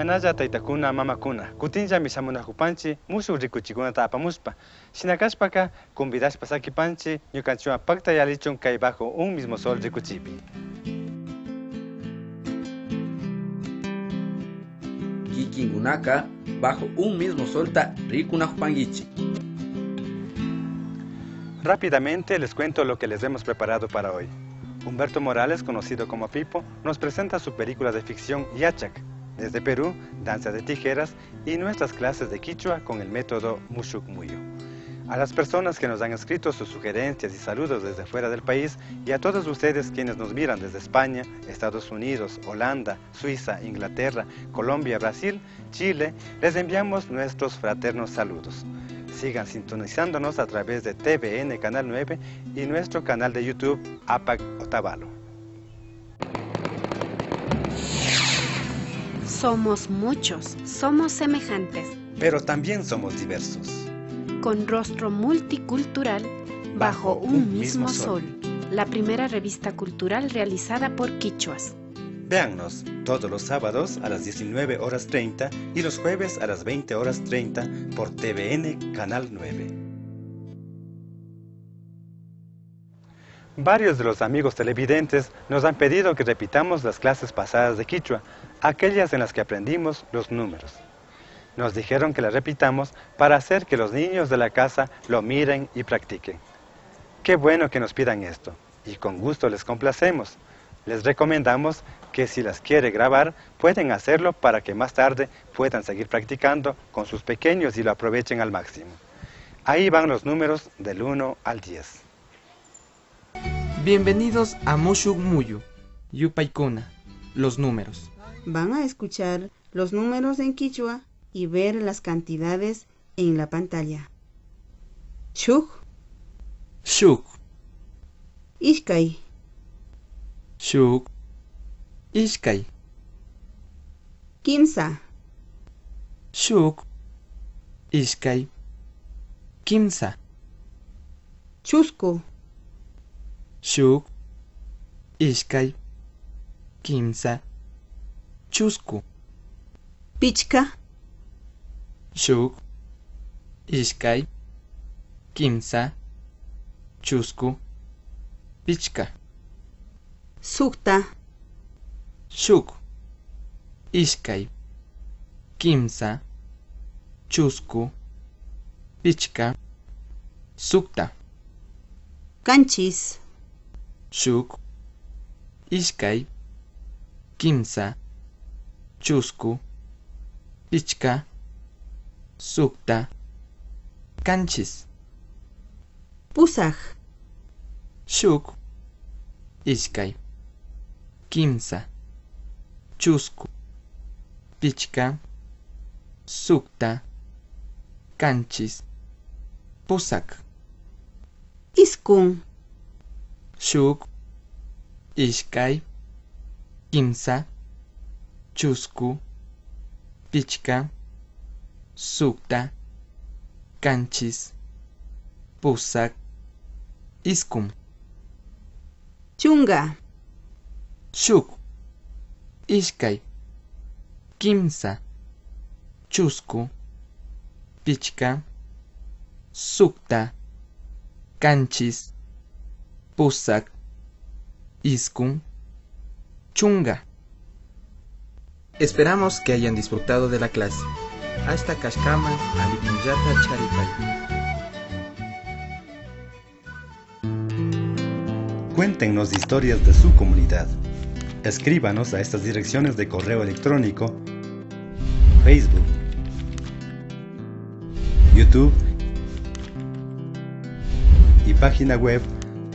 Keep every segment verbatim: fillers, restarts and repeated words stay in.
Imanalla taytakuna, mamakuna, kutinllami shamunakupanchik mushuk rikuchikunata apamushpa. Shina kashpaka, convidashpa sakipanchik ñukanchikwan paktayalichun kay Bajo un Mismo Sol rikuchipi. Kikinkunaka Bajo un Mismo Solta rikunakupankichik. Rápidamente les cuento lo que les hemos preparado para hoy. Humberto Morales, conocido como Pipo, nos presenta su película de ficción Yachak. Desde Perú, Danza de Tijeras y nuestras clases de quichua con el método Mushuk Muyu. A las personas que nos han escrito sus sugerencias y saludos desde fuera del país y a todos ustedes quienes nos miran desde España, Estados Unidos, Holanda, Suiza, Inglaterra, Colombia, Brasil, Chile, les enviamos nuestros fraternos saludos. Sigan sintonizándonos a través de T V N Canal nueve y nuestro canal de YouTube, Apak Otavalo. Somos muchos, somos semejantes. Pero también somos diversos. Con rostro multicultural, bajo un mismo sol. La primera revista cultural realizada por quichuas. Véannos todos los sábados a las diecinueve horas treinta y los jueves a las veinte horas treinta por T V N Canal nueve. Varios de los amigos televidentes nos han pedido que repitamos las clases pasadas de quichua, aquellas en las que aprendimos los números. Nos dijeron que las repitamos para hacer que los niños de la casa lo miren y practiquen. Qué bueno que nos pidan esto, y con gusto les complacemos. Les recomendamos que si las quiere grabar, pueden hacerlo para que más tarde puedan seguir practicando con sus pequeños y lo aprovechen al máximo. Ahí van los números del uno al diez. Bienvenidos a Mushuk Muyu, Yupaikuna, los números. Van a escuchar los números en quichua y ver las cantidades en la pantalla. Shuk. Shuk. Ishkay. Shuk. Ishkay. Kimsa. Shuk. Ishkay. Kimsa. Chusku. Shuk. Ishkay. Kimsa. Chusku. Pichka. Shuk, ishkay, kimsa, chusku, pichka. Sukta. Shuk, ishkay, kimsa, chusku, pichka, sukta. Kanchis. Shuk, ishkay, kimsa, chusku, pichka, sukta, kanchis. Pusak. Shuk, ishkay, kimsa, chusku, pichka, sukta, kanchis, pusak. Iskun. Shuk, ishkay, kimsa, chusku, pichka, sukta, kanchis, pusak, iskun. Chunka. Shuk, ishkay, kimsa, chusku, pichka, sukta, kanchis, pusak, iskun, chunka. Esperamos que hayan disfrutado de la clase. Hasta kashkama, alli punllata charipay. Cuéntenos historias de su comunidad. Escríbanos a estas direcciones de correo electrónico: Facebook, YouTube y página web,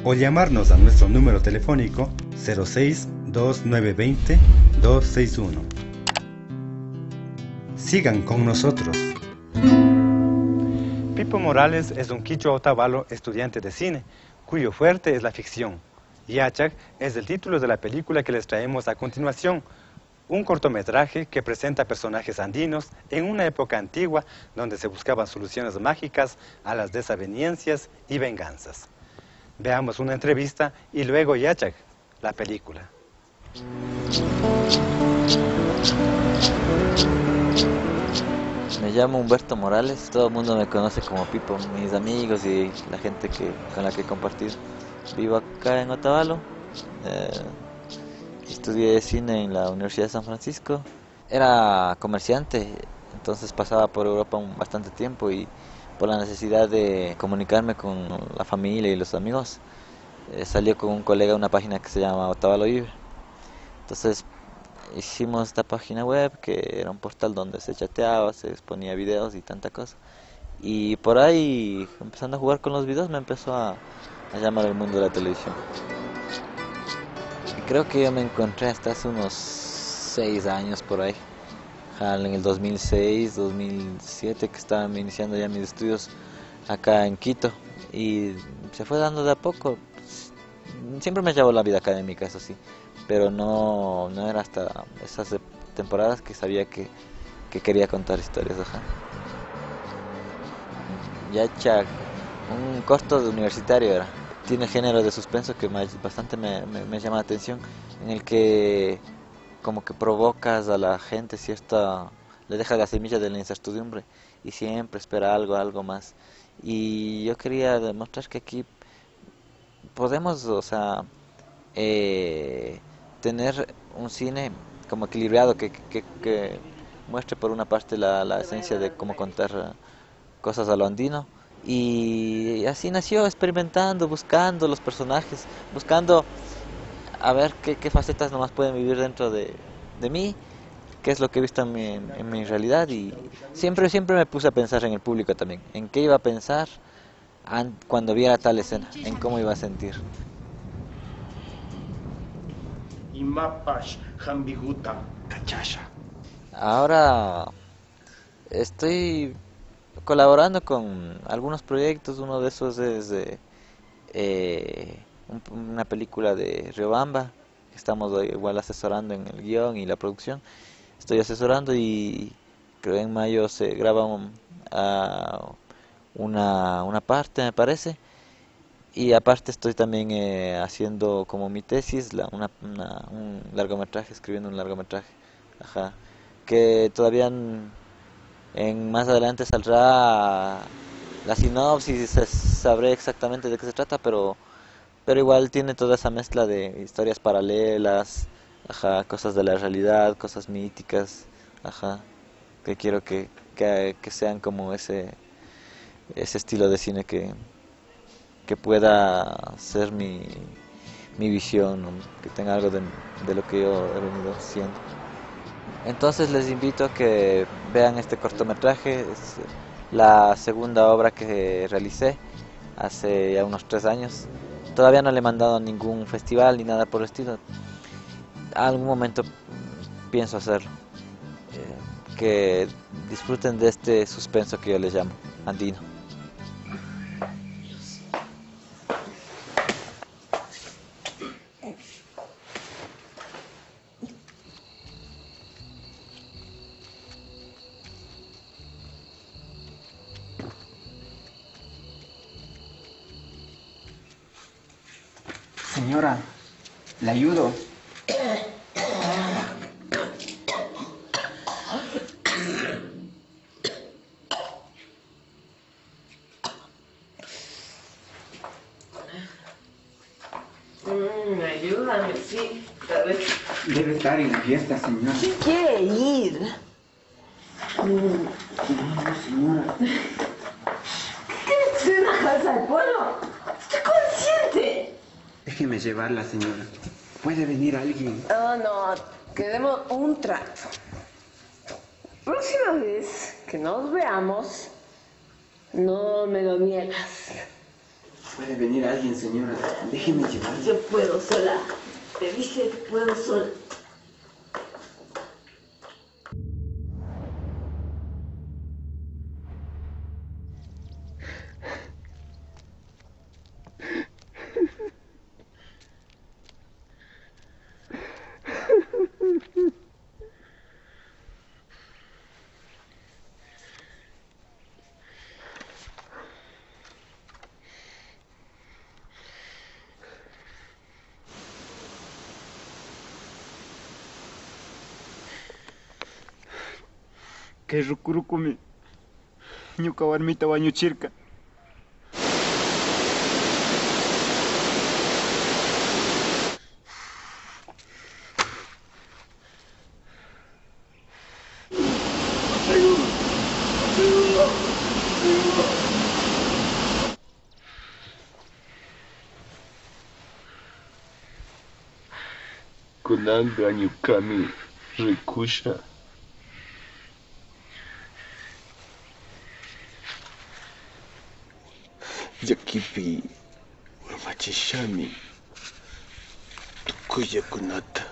o llamarnos a nuestro número telefónico cero seis, dos nueve veinte, dos seis uno. Sigan con nosotros. Pipo Morales es un kichwa otavalo estudiante de cine, cuyo fuerte es la ficción. Yachak es el título de la película que les traemos a continuación, un cortometraje que presenta personajes andinos en una época antigua donde se buscaban soluciones mágicas a las desavenencias y venganzas. Veamos una entrevista y luego Yachak, la película. Me llamo Humberto Morales, todo el mundo me conoce como Pipo, mis amigos y la gente que, con la que he compartido. Vivo acá en Otavalo, eh, estudié cine en la Universidad de San Francisco. Era comerciante, entonces pasaba por Europa un, bastante tiempo y por la necesidad de comunicarme con la familia y los amigos, eh, salió con un colega una página que se llama Otavalo Vive. Entonces hicimos esta página web que era un portal donde se chateaba, se exponía videos y tanta cosa. Y por ahí, empezando a jugar con los videos, me empezó a, a llamar el mundo de la televisión. Y creo que yo me encontré hasta hace unos seis años por ahí. Ajá, en el dos mil seis, dos mil siete, que estaba iniciando ya mis estudios acá en Quito. Y se fue dando de a poco. Siempre me llevó la vida académica, eso sí, pero no, no era hasta esas de- temporadas que sabía que, que quería contar historias, ajá. Yacha, un corto de universitario era. Tiene género de suspenso que me- bastante me, me- me llama la atención, en el que como que provocas a la gente cierta, le dejas la semilla de la incertidumbre y siempre espera algo, algo más. Y yo quería demostrar que aquí podemos, o sea, eh, tener un cine como equilibrado que, que- que muestre por una parte la, la esencia de cómo contar cosas a lo andino. Y así nació, experimentando, buscando los personajes, buscando a ver qué, qué facetas nomás pueden vivir dentro de, de mí, qué es lo que he visto en mi, en mi realidad. Y siempre, siempre me puse a pensar en el público también, en qué iba a pensar an- cuando viera tal escena, en cómo iba a sentir. Imapash hampikuta kachasha. Ahora estoy colaborando con algunos proyectos, uno de esos es eh, eh, un- una película de Riobamba, que estamos igual asesorando en el guión y la producción. Estoy asesorando y creo en mayo se graba un- ah, una, una parte, me parece. Y aparte estoy también eh, haciendo como mi tesis, la- una- una- un largometraje, escribiendo un largometraje. Ajá. Que todavía en, en más adelante saldrá la sinopsis y se- sabré exactamente de qué se trata, pero, pero igual tiene toda esa mezcla de historias paralelas, ajá, cosas de la realidad, cosas míticas, ajá, que quiero que, que, que sean como ese, ese estilo de cine que, que pueda ser mi, mi visión, ¿no? Que tenga algo de, de lo que yo he venido siendo. Entonces les invito a que vean este cortometraje, es la segunda obra que realicé hace ya unos tres años. Todavía no le he mandado a ningún festival ni nada por el estilo. Algún momento pienso hacerlo. Eh, que disfruten de este suspenso que yo les llamo andino. Señora, ¿le ayudo? Mm, ayúdame, sí, tal vez. Debe estar en la fiesta, señora. ¿Qué quiere ir? No, no, señora. ¿Qué crees que soy una casa de pueblo? Estoy consciente. Déjeme llevarla, señora. Puede venir alguien. No, no, quedemos un trato. Próxima vez que nos veamos, no me lo niegas. Puede venir alguien, señora. Déjeme llevarla. Yo puedo sola. Te dije, puedo sola. Kay rukurukumi ñuka warmita wañuchirka. Kunanka ñukami rikusha. Llakipi urmachishami tukuyllakunata.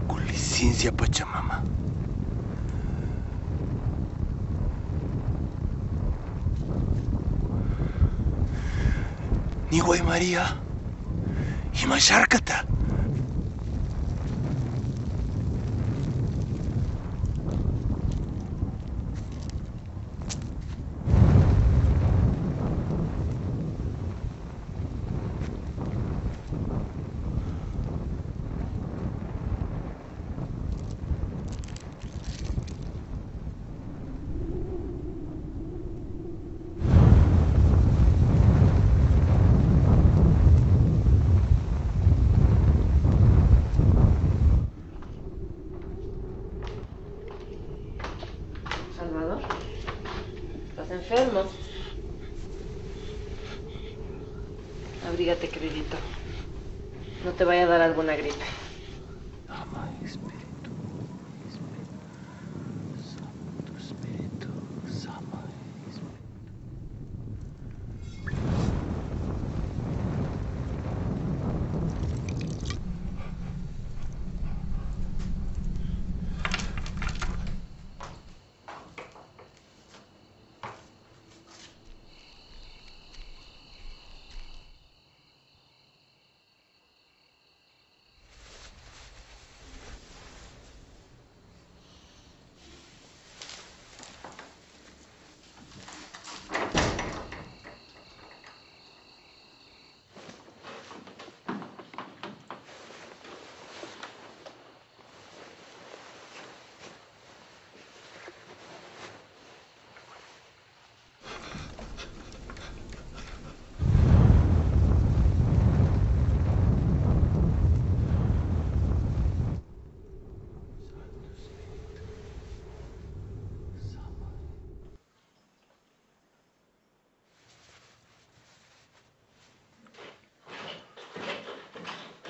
Con licencia, Pachamama. Niway, María, ima sharkata. Salvador, estás enfermo. Abrígate, queridito. No te vaya a dar alguna gripe. Ama Espíritu, Espíritu Santo, Espíritu Santo, Espíritu.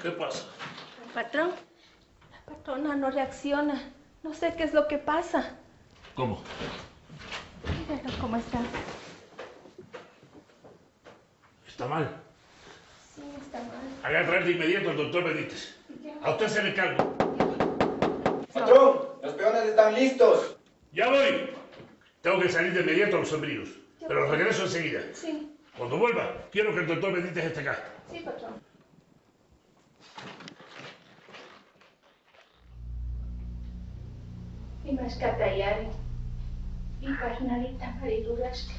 ¿Qué pasa? Patrón, la patrona no reacciona. No sé qué es lo que pasa. ¿Cómo? Míralo cómo está. Está mal. Sí, está mal. Haga traer de inmediato al doctor Benítez. Ya. A usted se le encargo. Ya. Patrón, los peones están listos. Ya voy. Tengo que salir de inmediato a los sombríos, pero regreso enseguida. Sí. Cuando vuelva, quiero que el doctor Benítez esté acá. Sí, patrón. Imashkata yari, pipash narita mari rurashka.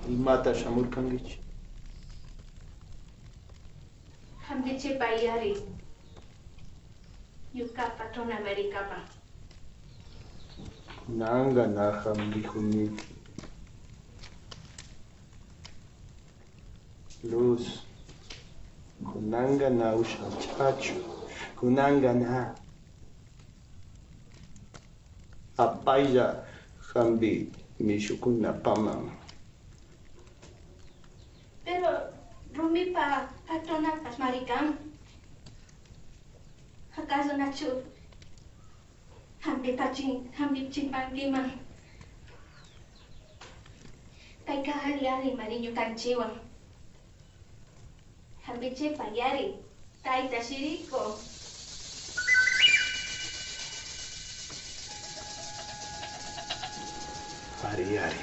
Imata shamurkankichi? Jambichipa yari. Ñuka patrona Americapa. Kunanka na jambikuniki. Luz, kunanka na ushanchachu. Kunanka na. Apaylla jambi mishukunapaman. Pero rumipa patronapash mari kan. ¿Acaso nachu jambipachin, jambichinpankiman? Payka alli alli mari ñukanchiwan. Jambichipa yari, tayta shiriko. Ari, ari.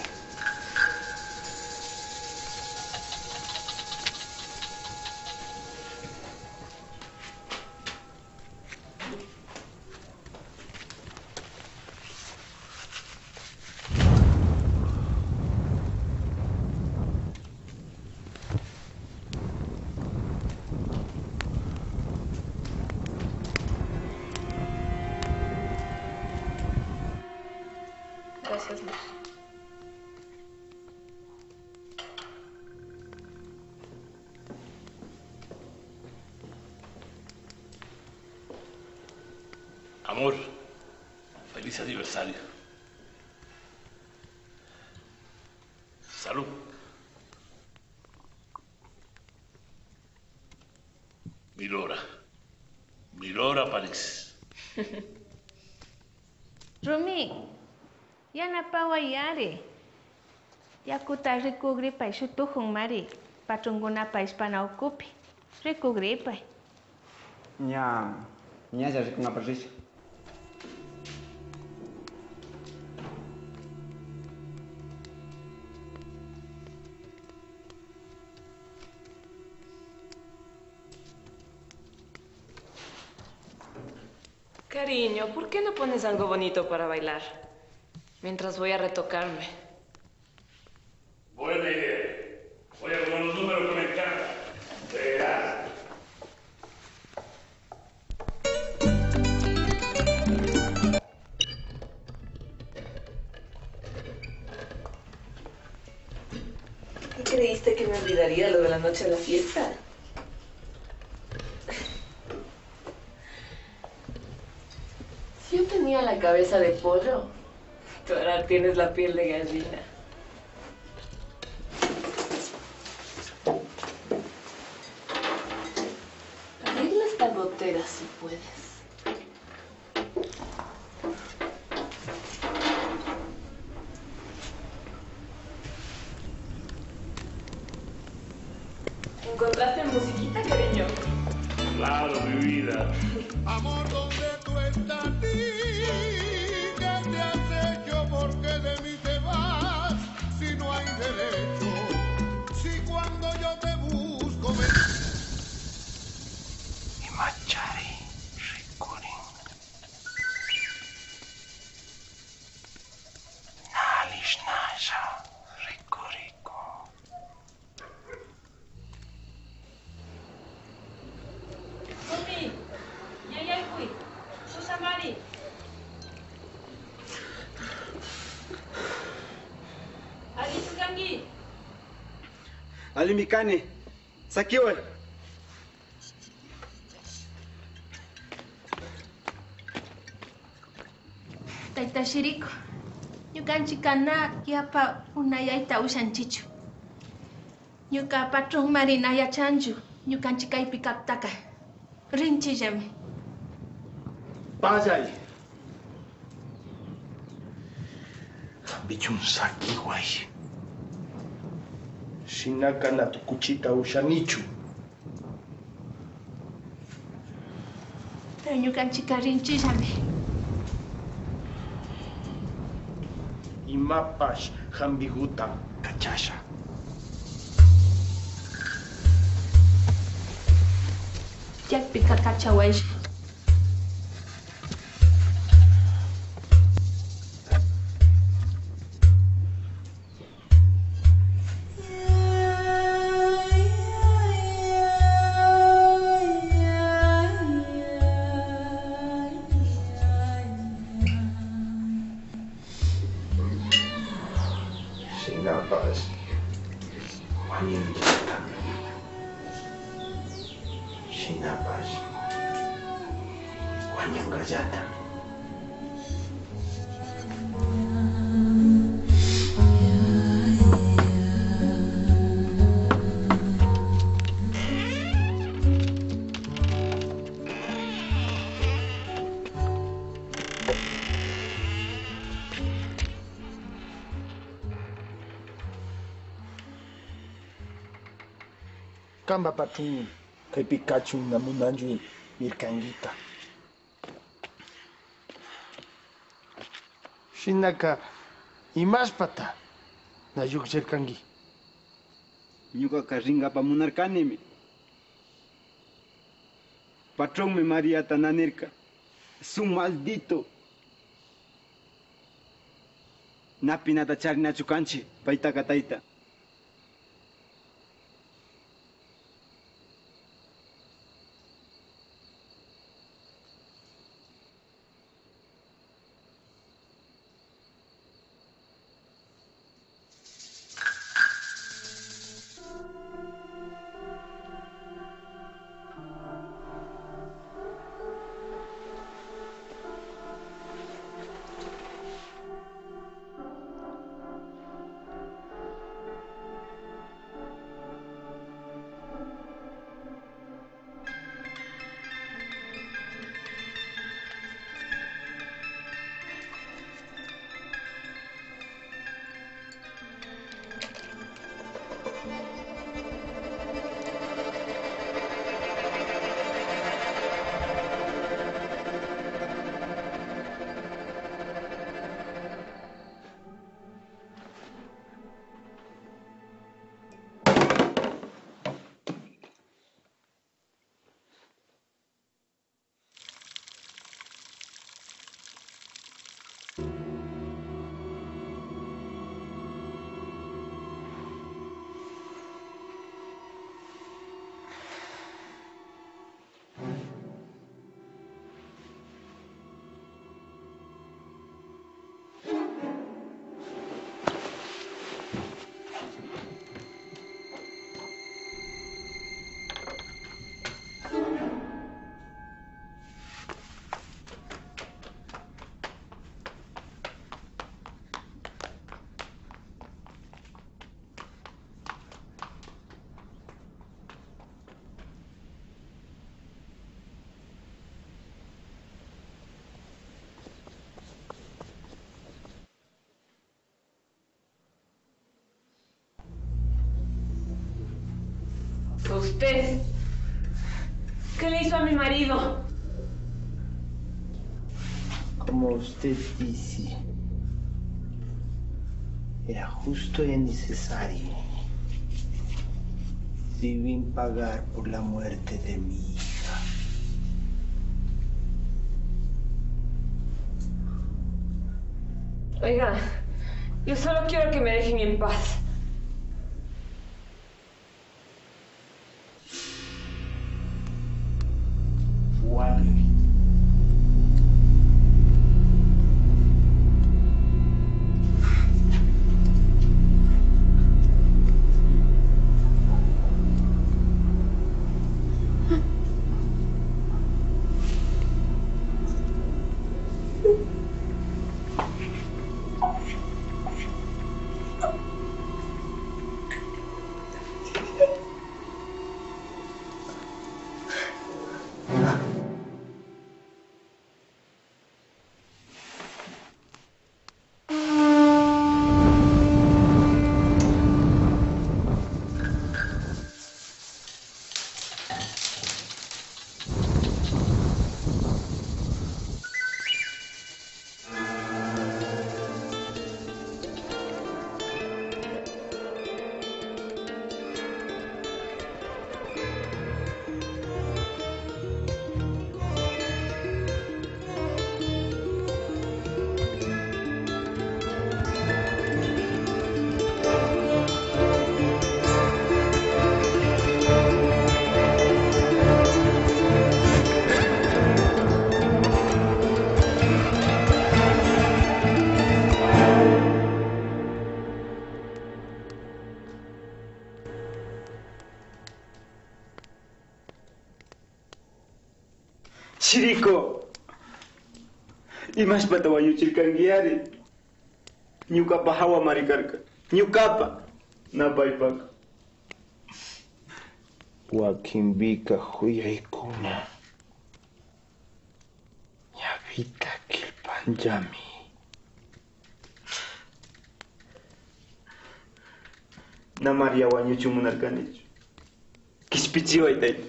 Amor, feliz aniversario. Salud. Milora. Milora París. Rumi, yanapawayari. Yakuta rikugripay, shuk tukunmari patronkunapa ishpana ukupi. Rikugripay. Ña, ñalla rikunkapak risha. Cariño, ¿por qué no pones algo bonito para bailar? Mientras voy a retocarme. Buena idea. Voy a poner los números que me encantan. Verás. ¿Qué creíste, que me olvidaría lo de la noche de la fiesta? Si yo tenía la cabeza de pollo, tú ahora tienes la piel de gallina. Arregla esta gotera si puedes. ¿Encontraste musiquita, cariño? Claro, mi vida. Amor, ¿dónde tú estás? Di, ¿qué te has hecho? ¿Por qué de mí te vas? Si no hay derecho, si cuando yo te busco me... Imachari rikurin. Na allishnalla rikurikun. Rumi, ña yaykuy. Susamari. ¿Allichu kanki? Allimi kani. Sakiway. Tayta Shiriku, ñukanchika na yapa unayayta ushanchichu. Ñuka patronmari na yachanchu ñukanchi kaypi kaktaka. Rinchillami. Pallay. Jampichun sakiway. Shinaka na tukuchita ushanichu. Ñukanchika rinchillami. Imapash jampiguta kachasha. Chakpika kachawaylla. Shinapash wañunkallata. Shinapash wañunkallata. Kanpa patron kaypi kachun na munanchu nirkankita. Shinaka, imashpata na llukshirkanki? Ñukaka rinkapa munarkanimi. Patronmi Mariata na nirka. Shuk maldito. Na pinata charinachu kanchi paytaka, tayta. Usted, ¿qué le hizo a mi marido? Como usted dice, era justo y necesario. Debí pagar por la muerte de mi hija. Oiga, yo solo quiero que me dejen en paz. Shiriko, imashpata wañuchirkankiyari? Ñukapa hawamari karka. Ñukapa, na paypaka. Wakinpika kuyaykuna ñawita killpanllami. Na María wañuchun munarkanichu. Kishpichiway, tayta.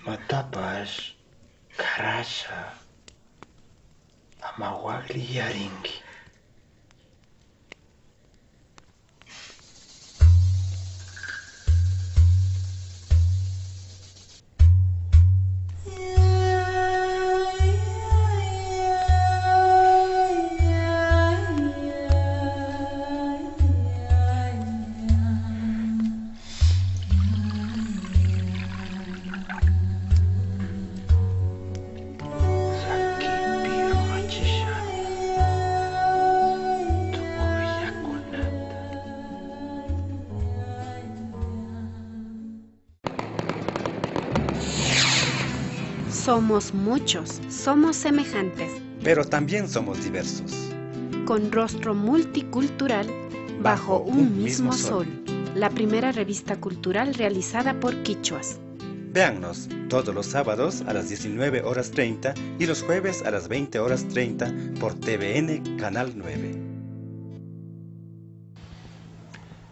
Imatapash karasha, ama wakli yarinki. Sakipi urmachishani tukuy yakunata. Somos muchos, somos semejantes. Pero también somos diversos. Con rostro multicultural, bajo un mismo sol. La primera revista cultural realizada por quichuas. Véannos todos los sábados a las diecinueve horas treinta y los jueves a las veinte horas treinta por T V N Canal nueve.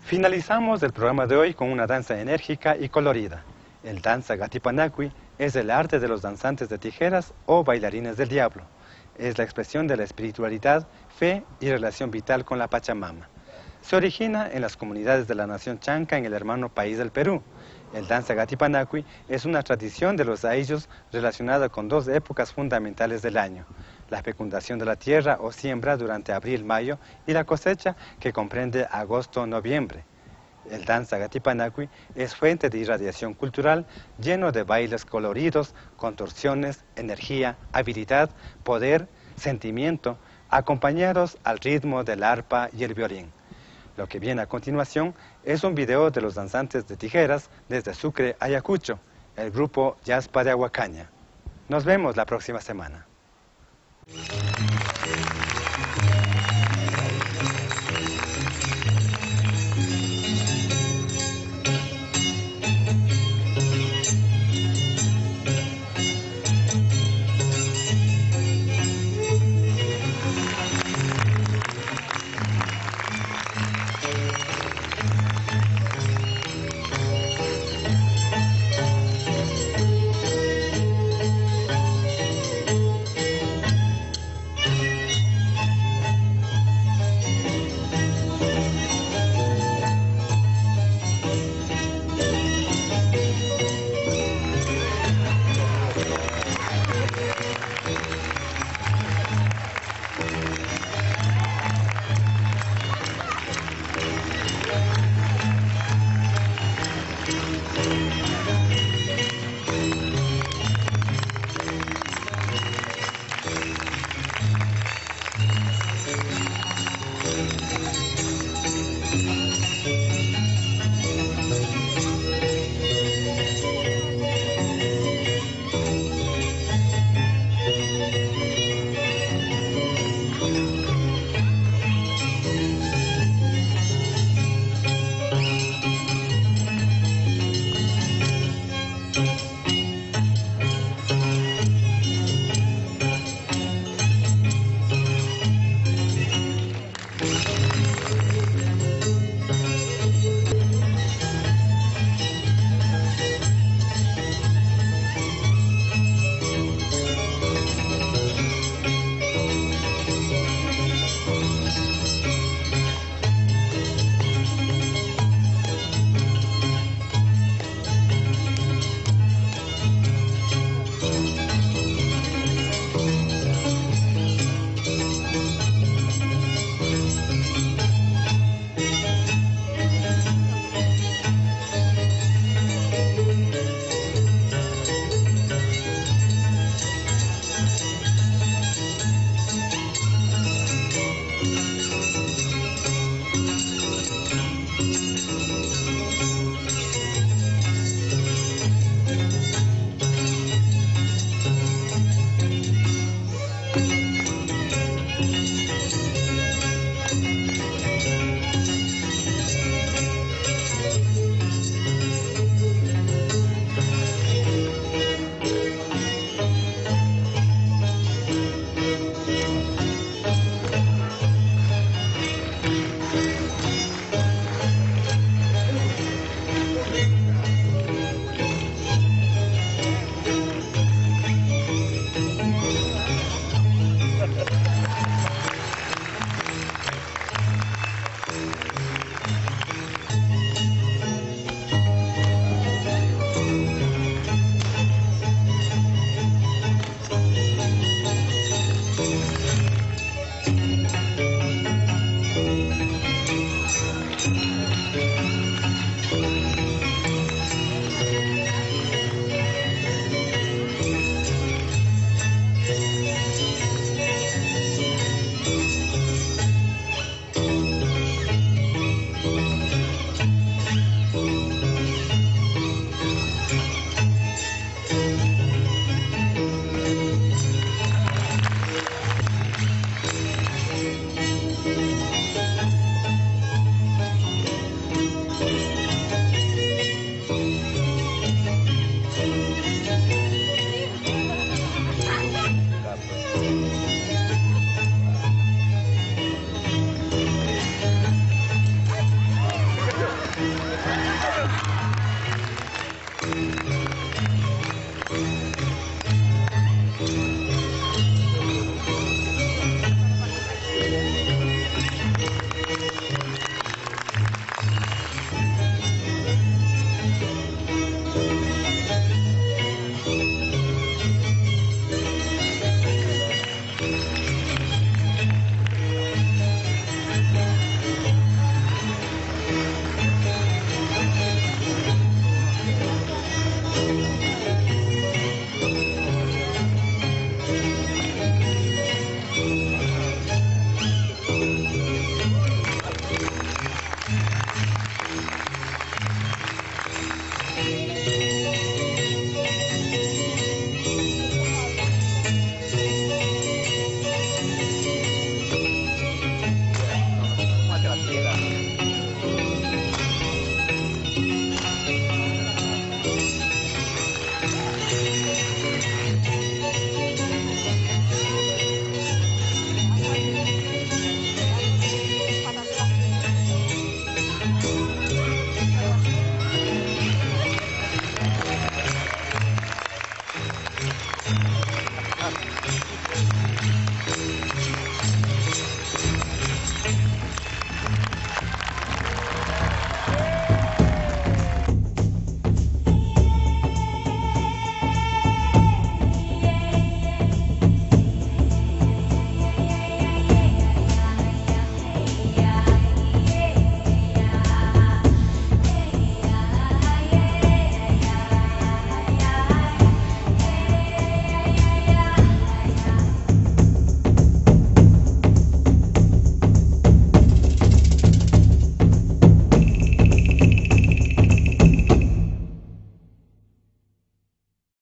Finalizamos el programa de hoy con una danza enérgica y colorida. El danza Gatipanakui es el arte de los danzantes de tijeras o bailarines del diablo. Es la expresión de la espiritualidad, fe y relación vital con la Pachamama. Se origina en las comunidades de la nación Chanca en el hermano país del Perú. El danza Gatipanakui es una tradición de los ayllos relacionada con dos épocas fundamentales del año: la fecundación de la tierra o siembra durante abril-mayo y la cosecha, que comprende agosto-noviembre. El danza Gatipanakui es fuente de irradiación cultural, lleno de bailes coloridos, contorsiones, energía, habilidad, poder, sentimiento, acompañados al ritmo del arpa y el violín. Lo que viene a continuación es un video de los danzantes de tijeras desde Sucre, Ayacucho, el grupo Yaspa de Aguacaña. Nos vemos la próxima semana.